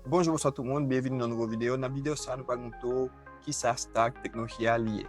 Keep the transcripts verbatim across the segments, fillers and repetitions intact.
Bonjou, bonswa tout moun, byenvini nan nouvo videyo. Nan videyo sa, nou pral montre w kisa Stark Technology a li ye.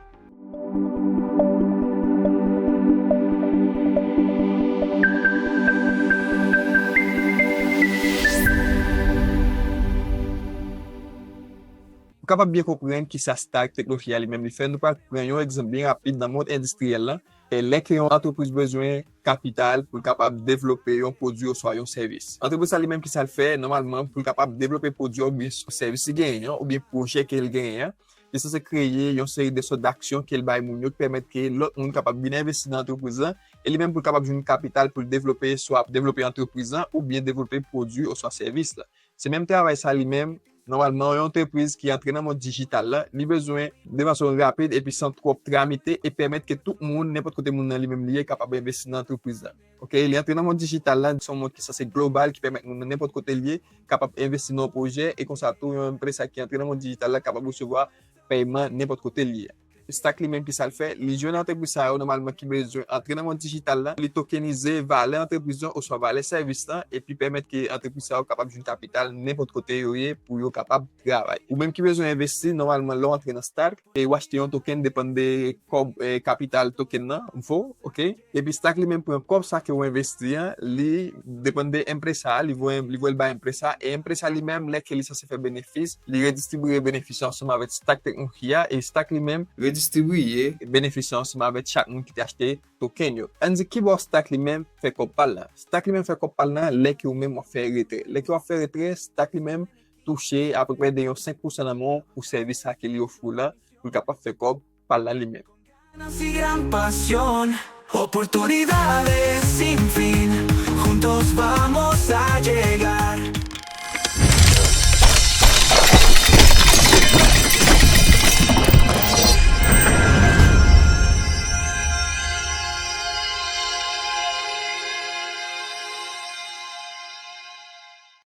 Pou kapab byen konprann kisa Stark Technology a li menm li fè, nou pral pran yon egzanp byen rapid nan mond endistriyèl la. E lè ke yon antrepriz bezwen kapital pou l kapab devlope yon pwodui oswa yon sèvis. Antrepriz sa li menm kisa l fè, nòmalman, pou l kapab devlope pwodui oubyen sèvis li genyen an, oubyen pwojè ke l genyen an, li sanse kreye yon seri de sòt d'aksyon ke l bay moun yo ki pèmèt ke lòt moun kapab vin envesti nan antrepriz lan, e li menm pou l kapab jwenn kapital pou l devlope, swa devlope antrepriz lan, oubyen devlope pwodui oswa sèvis la. Se menm travay sa li menm, nòmalman, yon antrepriz ki antre nan mond dijital la, li bezwen de fason rapid epi san twòp tramite e pèmèt ke tout moun, nenpòt kote moun nan li menm li ye, kapab envesti nan antrepriz la. Ok, li antre nan mond dijital la, se yon mond ki sanse global, ki pèmèt moun nan nenpòt kote li ye, kapab envesti nan yon pwojè, e konsa tou, yon enpresa ki antre nan mond dijital la kapab resevwa pèyman nenpòt kote li ye. Stark li menm kisa l fè, li jwenn antrepriz sa yo nòmalman ki bezwen antre nan mond dijital la, li tokenize valè antrepriz lan oswa valè sèvis lan, epi pèmèt ke antrepriz sa yo kapab jwenn kapital nenpòt kote yo ye pou yo kapab travay. Ou menm ki bezwen envesti, nòmalman lè w antre nan Stark, e w achte yon token, depann de kòb, e, kapital token nan vo, ok? Epi Stark li menm pran kòb sa ke w envesti an, li depann de enpresa, li voye, li voye l bay enpresa, e enpresa li menm, lè ke li sanse fè benefis, li redistribiye benefis yo ansanm avèk Stark Technology a, e Stark li menm redistribiye benefis yo ansanm avèk chak moun ki te achte token yo. Ann di kibò Stark li menm fè kòb pa l la. Stark li menm fè kòb pa l la lè ke ou menm w ap fè retrè. Lè ke w ap fè retrè, Stark li menm touche apeprè de yon senk pousan nan men w pou sèvis sa ke li ofri w la, pou l kapab fè kòb pa l la li menm. Ganas y gran pasión, oportunidades sin fin, juntos vamos a llegar.